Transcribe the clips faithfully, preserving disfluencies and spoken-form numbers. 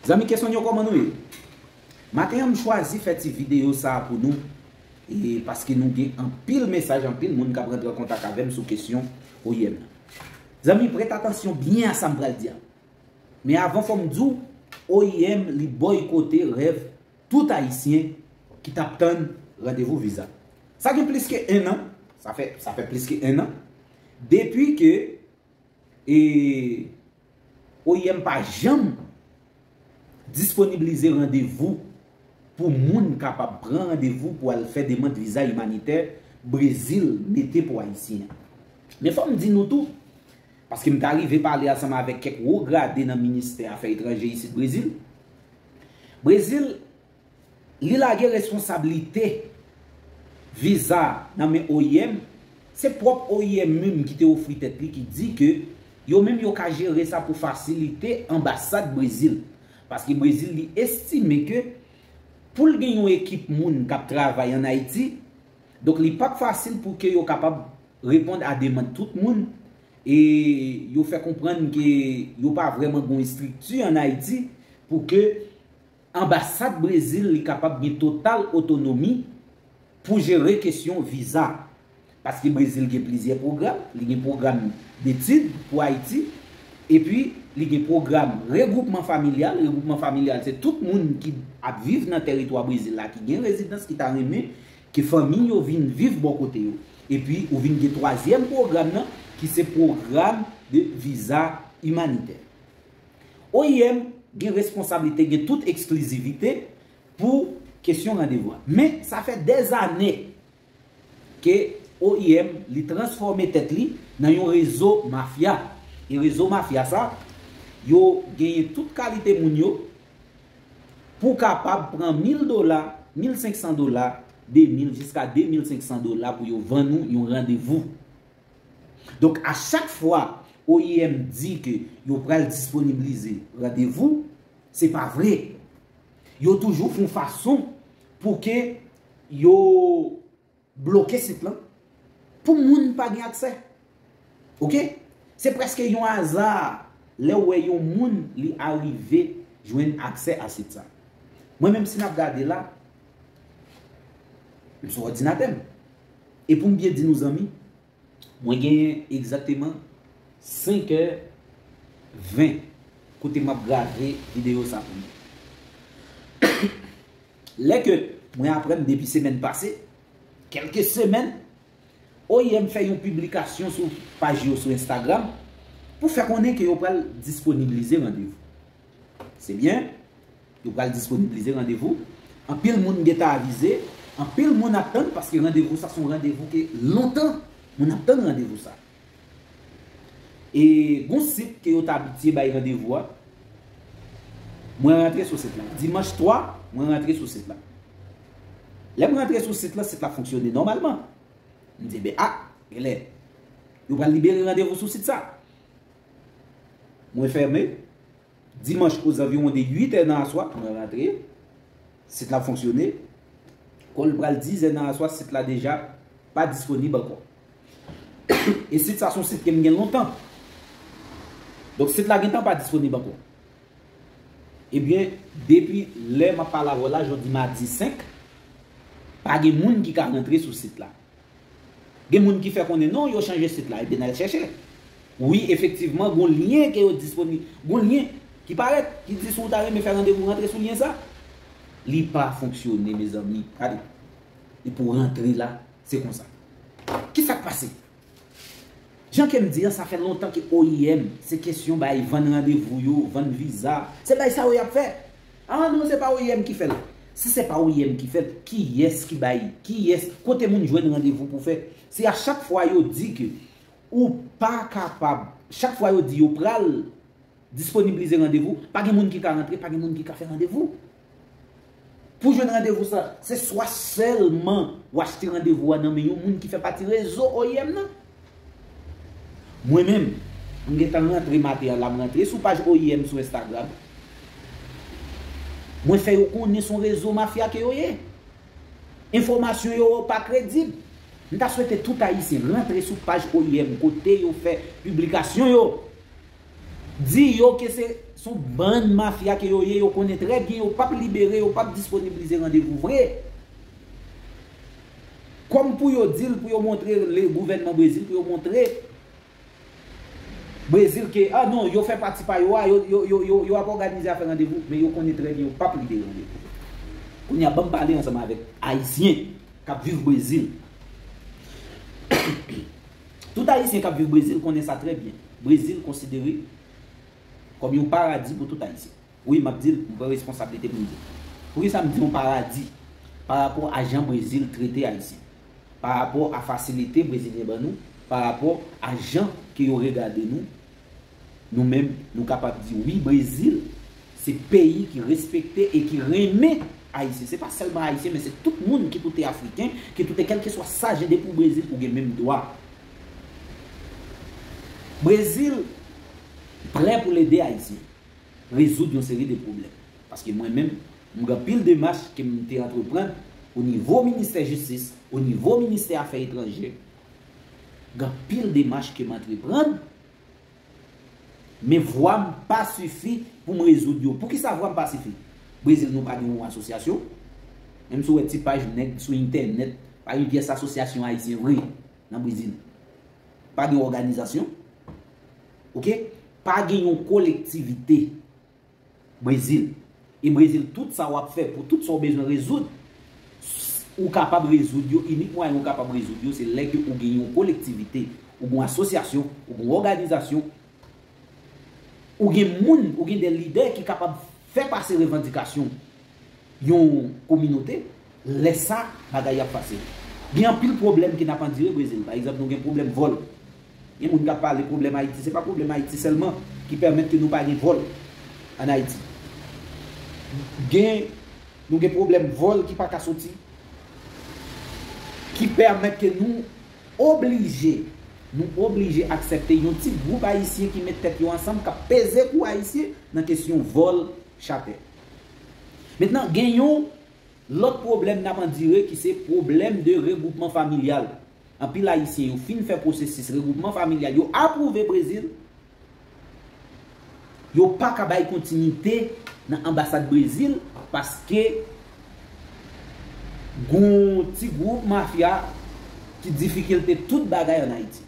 Zanmi kesyon yo, kòman nou ye? Maten an, m chwazi fè ti videyo sa a pou nou, e paske nou gen anpil mesaj, anpil moun k ap rantre an kontak avè m sou kesyon O I M nan. Zanmi, prete atansyon byen a sa m pral di a. Men avan, fò m di w, O I M, li bòykote rèv tout Ayisyen ki t ap tann randevou viza. Sa gen plis ke en an, sa fè, sa fè plis ke en an, depi ke, e, O I M pa janm disponibilize randevou pou moun kapab pran randevou pou al fè demann viza imanitè Brezil mete pou Ayisyen an. Men fò m di nou tou, paske m ta rive pale ansanm avèk kèk wo grade nan ministè afè etranje isit Brezil. Brezil, li lage responsablite viza nan men O I M, se pwòp O I M menm ki te ofri tèt li, ki di ke yo menm yo ka jere sa pou fasilite anbasad Brezil. Paske Brezil, li estime ke pou l gen yon ekip moun k ap travay ann Ayiti, donk li p ap fasil pou ke yo kapab reponn a demann tout moun, e yo fè konprann ke yo pa vrèman gen yon estrikti ann Ayiti pou ke anbasad Brezil li kapab gen total otonomi pou jere kesyon viza. Paske Brezil gen plizyè pwogram, li gen pwogram detid pou Ayiti, epi li gen pwogram regwoupman familyal. Regwoupman familyal, se tout moun ki ap viv nan tèritwa Brezil la, ki gen rezidans, ki ta renmen ke fanmi yo vin viv bò kote yo. Epi ou vin gen twazyèm pwogram nan, ki se pwogram de viza imanitè. O I M gen responsablite, gen tout eksklizivite pou kesyon randevou a. Men, sa fè dèzane ke O I M, li transfòme tèt li nan yon rezo mafya. E rezo mafya sa, yo genyen tout kalite moun yo pou kapab pran mil dola, mil senk san dola, de mil jiska de mil senk san dola pou yo vann ou yon randevou. Donk, a chak fwa O I M di ke yo pral disponibilize randevou, se pa vre. Yo toujou fè yon fason pou ke yo bloke sit lan, pou moun pa gen aksè. Oke? Se prèske yon aza lè w wè yon moun li arive jwenn aksè a sit sa. Mwen menm, si n ap gade la, m sou òdinatè m. E pou m byen di nou, zanmi, mwen genyen egzakteman senk è ven kote m ap grave videyo sa pou nou. Lè ke mwen aprann depi semèn pase, kèlke semèn, O I M fè yon piblikasyon sou paj yo sou Instagram pou fè konnen ke yo pral disponibilize randevou. Se byen, yo pral disponibilize randevou. Anpil moun gentan avize, anpil moun ap tann, paske randevou sa se yon randevou ke lontan moun ap tann randevou sa. E gon sit ke yo t abitye bay randevou a, mwen rantre sou sit la. Dimanch twa, mwen rantre sou sit la. Lè m rantre sou sit la, sit la fonksyone nòmalman. M di, "Ebyen, a, genlè yo pral libere randevou sou sit sa." Mwen fèmen. Dimanch, ozanviwon de uit è nan aswè, mwen rantre. Sit la fonksyone. Kon l pral diz è nan aswè, sit la deja pa disponib ankò. E sit sa se yon sit ke m gen lontan. Donk, sit la gentan pa disponib ankò. Ebyen, depi lè m ap pale avè w la, jodi madi senk, pa gen moun ki ka rantre sou sit la. Gen moun ki fè konnen non, yo chanje sit la, ebyen n al chèche. Wi, efektivman, gon lyen ke yo disponib, gon lyen ki parèt, ki di si w ta renmen fè randevou, rantre sou lyen sa. Li pa fonksyone, mezanmi. Gade. E pou rantre la, se konsa. Kisa k pase? Jan ke m di an, sa fè lontan ke O I M, se kesyon bay vann randevou yo, vann viza. Se bay sa yo y ap fè. Ah non, se pa O I M ki fè l. Si se pa O I M ki fè l, kiyès ki bay, kiyès, kote moun jwenn randevou pou fè? Si a chak fwa yo di ke ou pa kapab, chak fwa yo di yo pral disponibilize randevou, pa gen moun ki ka rantre, pa gen moun ki ka fè randevou. Pou jwenn randevou sa, se swa sèlman w achte randevou a nan men yon moun ki fè pati rezo O I M nan. Mwen menm, m gentan rantre maten an la, m rantre sou paj O I M sou Instagram. Mwen fè yo konnen se yon rezo mafya ke yo ye. Enfòmasyon yo pa kredib. M ta swete tout Ayisyen rantre sou paj O I M kote yo fè piblikasyon yo. Di yo ke se, se yon bann mafya ke yo ye, yo konnen trè byen yo p ap libere, yo p ap disponibilize randevou vre. Kòm pou yo di l, pou yo montre le gouvènman Brezil, pou yo montre Brezil ke, ah non, yo fè pati pa yo a, yo, yo, yo, yo, yo ap òganize afè randevou, men yo konnen trè byen yo p ap libere randevou. Kounye a, ban m pale ansanm avèk Ayisyen k ap viv Brezil. Tout Ayisyen k ap viv Brezil konnen sa trè byen. Brezil konsidere kòm yon paradi pou tout Ayisyen. Wi, m ap di l, m pran responsablite pou m di l. Poukisa m di yon paradi? Pa rapò a jan Brezil trete Ayisyen. Pa rapò a fasilite Brezilyen ban nou, pa rapò a jan ke yo regade nou, nou menm, nou kapab di wi, Brezil se peyi ki respekte e ki renmen Ayisyen. Se pa sèlman Ayisyen, men se tout moun, kit ou te Afriken, kit ou te kèlkeswa sa jan de pou Brezil, ou gen menm dwa. Brezil prè pou l ede Ayisyen rezoud yon seri de pwoblèm. Paske mwen menm, m gen anpil demach ke m te antreprann o nivo ministè jistis, o nivo ministè afè etranjè. Gen anpil demach ke m antreprann, men vwa m pa sifi pou m rezoud yo. Poukisa vwa m pa sifi? Brezil, nou pa gen yon asosyasyon. Menm si w wè ti paj nèg sou entènèt, pa gen pyès asosyasyon ayisyen vre nan Brezil. Pa gen òganizasyon. Oke? Pa gen yon kolektivite Brezil. E Brezil, tout sa w ap fè pou tout sa w bezwen rezoud, ou kapab rezoud yo, inik mwayen ou kapab rezoud yo, se lè ke ou gen yon kolektivite, ou gen yon asosyasyon, ou gen yon òganizasyon, ou gen moun, ou gen de lidè ki kapab fè pase revandikasyon yon kominote, lè sa, bagay ap fasil. Gen anpil pwoblèm ki n ap andire Brezil. Pa egzanp, nou gen pwoblèm vòl. Gen moun k ap pale pwoblèm Ayiti. Se pa pwoblèm Ayiti sèlman ki pèmèt ke nou pa gen vòl ann Ayiti. Gen, nou gen pwoblèm vòl ki pa ka soti, ki pèmèt ke nou oblije, nou oblije aksepte yon ti gwoup ayisyen ki met tèt yo ansanm, k ap peze kou ayisyen nan kesyon vòl chatè. Mentnan, gen yon lòt pwoblèm n ap andire ki se pwoblèm de regwoupman familyal. Anpil ayisyen yo fin fè pwosesis regwoupman familyal, yo apwouve Brezil, yo pa ka bay kontinite nan anbasad Brezil paske gon ti gwoup mafya ki difikilte tout bagay ann Ayiti.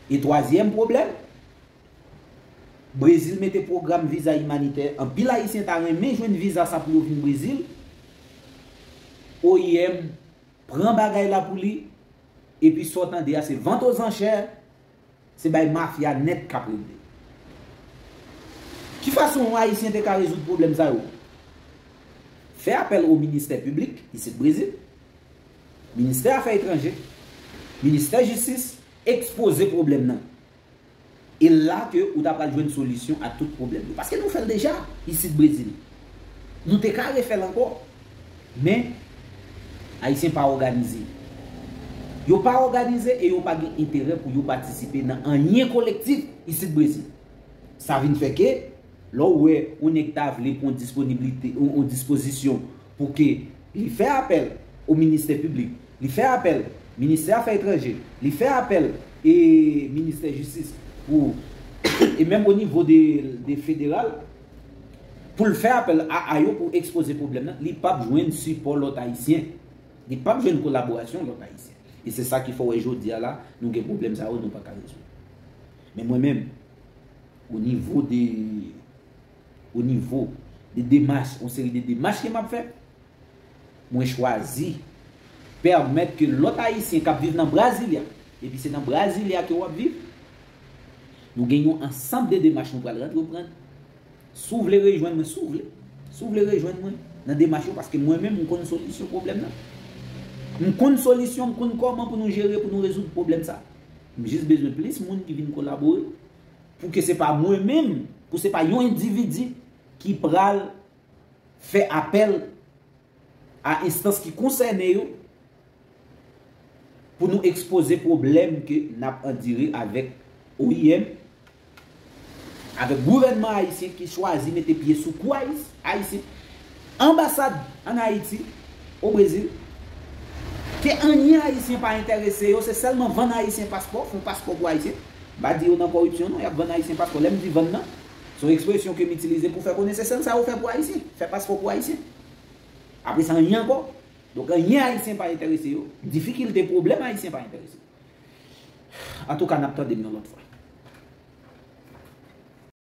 E twazyèm pwoblèm, Brezil mete pwogram viza imanitè. Anpil ayisyen ta renmen jwenn viza sa pou yo vin Brezil. O I M pran bagay la pou li, epi sa w tande a se vant ozanchè, se bay mafya nèt k ap regle. Ki fason yon ayisyen te ka rezoud pwoblèm sa yo? Fè apèl o ministè piblik isit Brezil, ministè afè etranjè, ministè jistis, ekspoze pwoblèm nan. E la ke ou ta pral jwenn solisyon a tout pwoblèm yo. Paske nou fè l deja isit Brezil. Nou te ka refè l ankò. Men, Ayisyen pa òganize. Yo pa òganize e yo pa gen enterè pou yo patisipe nan anyen kolektif isit Brezil. Sa vin fè ke, lè w wè yon nèg ta vle pran yon disponiblite, yon, yon dispozisyon pou ke li fè apèl o ministè piblik, li fè apèl ministè afè etranjè, li fè apèl e ministè jistis pou, e menm o nivo de, de federal, pou l fè apèl a, a yo pou ekspoze pwoblèm nan, li p ap jwenn sipò lòt ayisyen. Li p ap jwenn kolaborasyon lòt ayisyen. E se sa ki fè w wè jodi a la, nou gen pwoblèm sa yo, nou pa ka rezoud. Men mwen menm, o nivo de, o nivo de demach, yon seri de demach ke m ap fè, mwen chwazi pèmèt ke lòt ayisyen k ap viv nan Brasilia, epi se nan Brasilia ke w ap viv, nou gen yon ansanm de demach nou pral antreprann. Si w vle rejwenn mwen, si w vle, si w vle rejwenn mwen nan demach yo, paske mwen menm, m konn solisyon pwoblèm nan. M konn solisyon, m konn kòman pou nou jere, pou nou rezoud pwoblèm sa. M jis bezwen plis moun ki vin kolabore, pou ke se pa mwen menm, pou se pa yon endividi ki pral fè apèl a enstans ki konsène yo pou nou ekspoze pwoblèm ke n ap andire avèk O I M, avèk gouvènman ayisyen ki chwazi mete pye sou kou ayis-, ayisyen, anbasad ann Ayiti, o Brezil, ke anyen ayisyen pa enterese yo, se sèlman vann ayisyen paspò, fè yon paspò pou ayisyen. M pa di yo nan kòripsyon non, y ap vann Ayisyen paspò. Lè m di vann nan, se yon ekspresyon ke m itilize pou fè konnen se sèl sa yo fè pou Ayisyen, fè paspò pou Ayisyen. Apre sa, anyen ankò. Donk, anyen Ayisyen pa enterese yo, difikilte, pwoblèm Ayisyen pa enterese yo. Antouka, n ap tande m yon lòt fwa.